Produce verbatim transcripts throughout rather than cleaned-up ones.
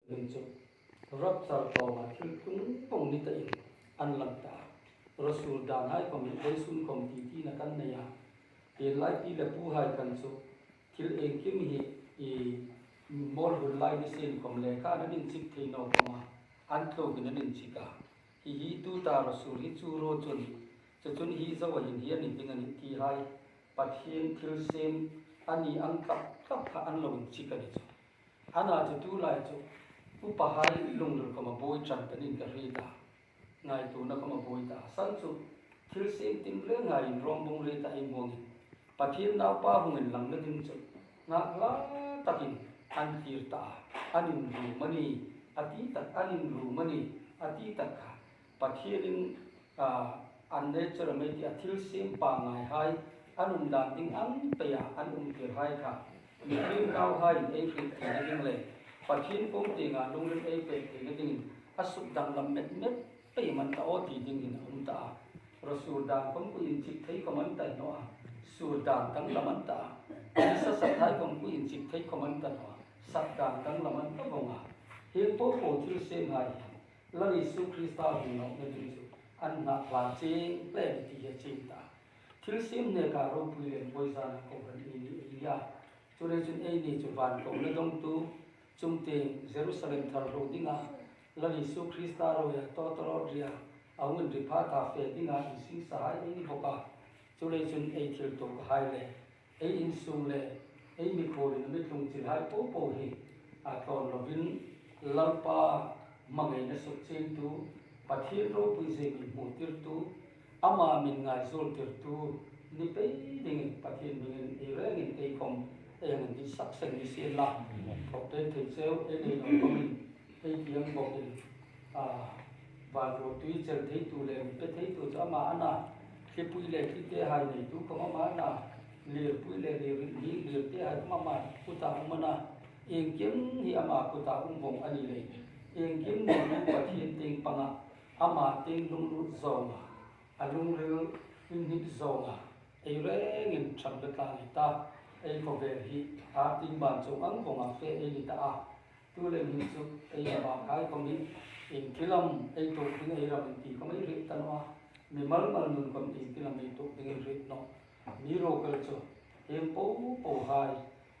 Ning chu, rapture tawng a thil tlung vawng ni tain an lang ta. Rasul dan hai khom hi vawisun khom ti tina kan nei a. Hi lai pi le pu hai khan chu thil iengkim hi i mawl hun lai ni sien khom lekha an inchik thei naw khom a, an thluk in an inchik a. Hi hi tuta rasul hi chu ro chun, chu chun hi zo a hin hi a ni ding a nih ti hai Pathien thilsiem a ni ang tlat tlat kha an lo inchik a ni chu. Ana chu tu lai chu upa hai lungril khom a buoi ṭan ta ning ka hriet a. Ngaituona khom a buoi ta. San chu thilsiem tin reng hai in rawng bung riet a ei hmuongin Pathien naupa hung inlangna ding chu ngak hla takin an thlir ta a. An inrum a ni, a ti tak, an inrum a ni, a ti tak kha. Pathienin, a, an nature a mei ti a thilsiem pangngai hai, an um dan ding ang peia an um tir hai kha. Mihriem nauhai ei hriet theina ding le Pathien pawm tienga lungril ei pek theina dingin a suk danglam met met pei man ta aw ti dingin a um ta a. Rasul dan khom khuo inchik thei khom an ta naw a. Sur dan danglam an ta a. Nisa sat hai khom khuo inchik thei khom an ta naw a. Sat dan danglam an ta vawng a. Hieng po po thilsiem hai Lal Isu Krista hung nawkna ding chu an ngak hla chieng hle ti hi a chieng ta. Thilsiem hneka ropui lem vawi zana kohran ei ni ei nia. Chuleiin chun eini chu van kohna dongtu chungtieng Jerusalem thar ro dinga Lal Isu Krista ro ya tawtawrawt ria a hung inri pha ta fe dinga insingsa hai ei ni bawk a. Chuleiin chun ei thil tuok hai le ei insung le ei mikhuolin a mi tlung chil hai po po hi a tlawn lovin Lalpa hmangaina suk chiengtu, Pathien ropui zing inhmutirtu, ama min ngaizul tirtu ni pei dingin Pathien hmingin ei rengin ei khom ei hang dit sak seng ni sien la. Thawk te thei cheu ei nei naw khomin ei tiang bawkin, a, van ruotui chel theitu le mi pe theitu chu ama a na, thlipui le thli te hai neitu khom ama a na, lirpui le lir, lir te hai khom ama kuta um a na, iengkim hi ama kuta um vawng a ni lei. Iengkim nawna Pathien tieng panga ama tieng lunglut zawnga, a lungril inhnik zawnga ei rengin ṭhang le tlang ei ta. Ei khawvel hi a tieng ban chuong ang vawnga fe ei ni ta a. Tu le ni chu ei ram a kai khom hi ieng thil am ei tuok ding ei ram ti khom ei hriet ta naw a. Mimal mal nun khom ieng thil am ei tuok ding ei hriet nawh. Mi ro kal chu hieng po po hai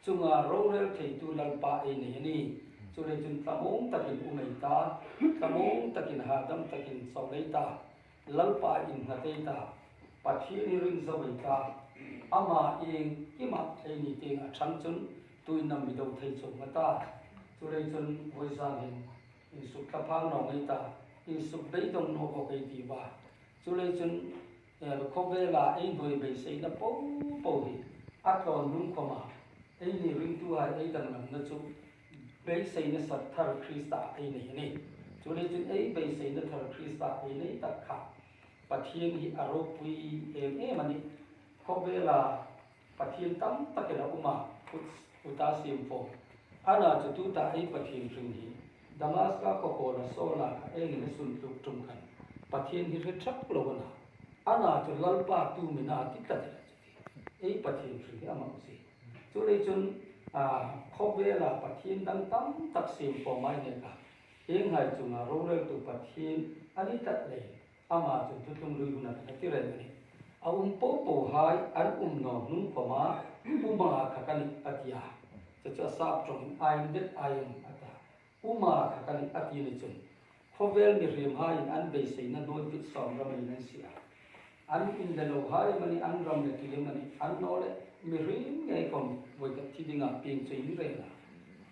chunga rorel theitu Lalpa ei nei a nih. Chuleiin chun thlamuong takin um ei ta, thlamuong takin hadam takin sawl ei ta. Lalpa innghat ei ta, Pathien hi ring zo ei ta, ama iengkima ei ni tieng a ṭhang chun tuin am mi do thei chuong a ta. Chuleiin chun vawi zan hin insuk thlaphang naw ei ta, insuk beidawng naw bawk ei ti a. Chuleiin chun, eh, khawvela ei hnuoi beiseina po po hi a tlawn hnung khoma eini ringtuhai ei danglamna chu beiseina sat thar Krista ei nei a nih. Chuleiin chun ei beiseina thar Krista ei nei tak kha Pathien hi a ropui em em a nih. Khawvela Pathien tam tak el a um a, kut, kuta siem fawm. Ana chu tuta ei Pathien hring hi Damaska khawkawla Saula kha ei ni sun tluk tum khan Pathien hi hre thak lo a na. Ana chu Lalpa tu mi na ti ta dela chu ti. Ei Pathien hring hi a mang si. Chuleiin chun, a, khawvela Pathien dang tam tak siem fawm ei nei kha. Hienghai chunga roreltu Pathien a ni tak lei. Ama chu thuthlung lui huna ka ti reng a nih. A um po po hai an um naw hnung khoma, uma kha ka nih a ti a. Chu chu a sap ṭawngin, I am that I am a ta. Uma kha ka nih a ti ni chun. Khawvel mihriem haiin an beiseina hnuoi vit sawm ram ei nan si a. An in le lo hai amani, an ram le tui amani, an naw le mihriem ngei khom voi ka thi dinga pieng chu in rel a.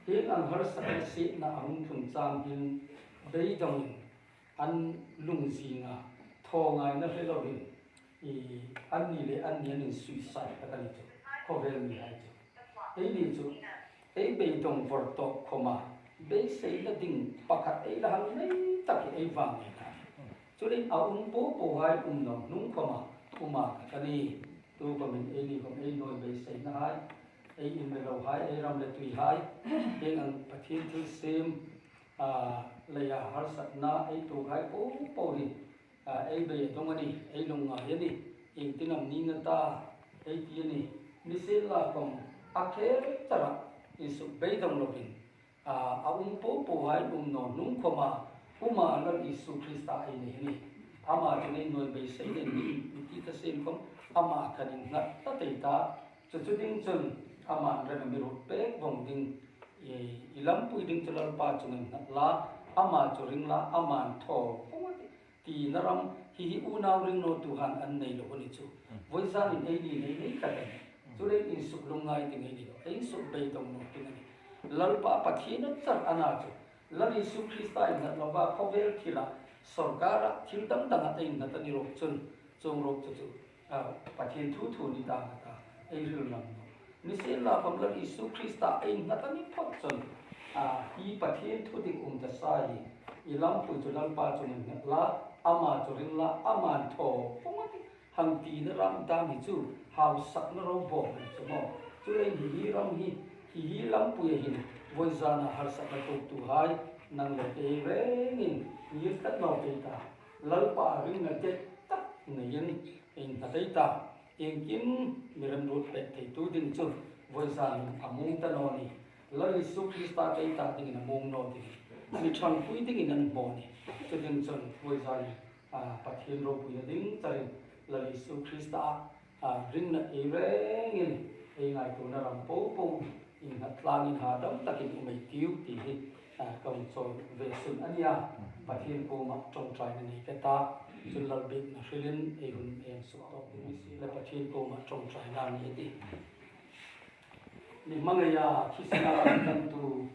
Hieng ang harsatna sietna a hung tlung chang hin beidawngin an lungzinga thaw ngaina hre lovin, i, anni le anni an insuicide tak a ni chu, khawvel mihai chu. Eini chu, ei beidawng vawrtawk khoma, beiseina ding pakhat ei la hang nei tak hi ei vang nei ta. Chuleiin a um po po hai um naw hnung khoma, uma ka ni. Tu khomin eini khom ei hnuoi beiseina hai, ei in le lo hai, ei ram le tui hai, hieng ang Pathien thilsiem, a, leia harsatna ei tuok hai po po hi, a, ei beidawng a nih, ei lungngai a nih, iengtin am ni a ta, ei ti a nih, nisienlakhom a kher tara insuk beidawng lovin, a, a um po po hai um naw hnung khawma, uma Lal Isu Krista ei nei hi. Ama chu ei nuoi beisei nen ni, mi ti ta sien khawm, ama khan innghat ta tei ta. Chu chu ding chun, ama ren a mi ruot pek vawng ding, i, i lampui ding chu Lalpa chungah innghat la, ama chu ring la, aman thaw vawng a tih. Tina ram hi hi unau ring nawtuhaiin an nei lo a ni chu. Voizanin ei ni nei nei khat a nih. Chu lei insuk lungngai ding ei ni lo. Ei insuk beidong naw ding a nih. Lalpa Pathien a char a na chu. Lal Isu Krista innghat lova khawvel thila, sawrkara thil dang danga ei innghat a ni ruok chun, chuong ruok chu chu, a, Pathien thu thu ni ta nghat a, ei hril ram naw. Nisienlakhawm Lal Isu Krista ei innghat a ni phawt chun, a, hi Pathien thu dik um ta sa hi, i lampui chu Lalpa chungah innghat la, ama chu ring la, aman thaw vawng a tih. Hang tina ram dang hi chu, hausakna ro bawk ni chu maw. Chu lei hi hi ram hi, hi hi lampuia hin, voizana harsatna tuoktuhai, nang le kei rengin, ngir tlat naw pei ta. Lalpa ringna det tak neiin, innghat ei ta. Iengkim mi ren ruot pek theitu ding chu, voizanin a muong ta naw ni. Lal Isu Krista ei ta dingin a muong naw ding. Mi ṭhangpui dingin an hmaw ni. Chu ding chun, voizanin, a, Pathien ropuina ding charin Lal Isu Krista, a, ringna ei rengin ei ngaituona ram po po innghat tlangin hadam takin um ei tiu ti hi, a, ka hung chawi ve sun a nia. Pathien kuoma ṭawngṭaina nei ka ta. Chun Lal biekna hrilin ei hun ei suk tawk ding ni si le Pathien kuoma ṭawngṭaina nei ei tih. Mi hmangaia thisena kan tu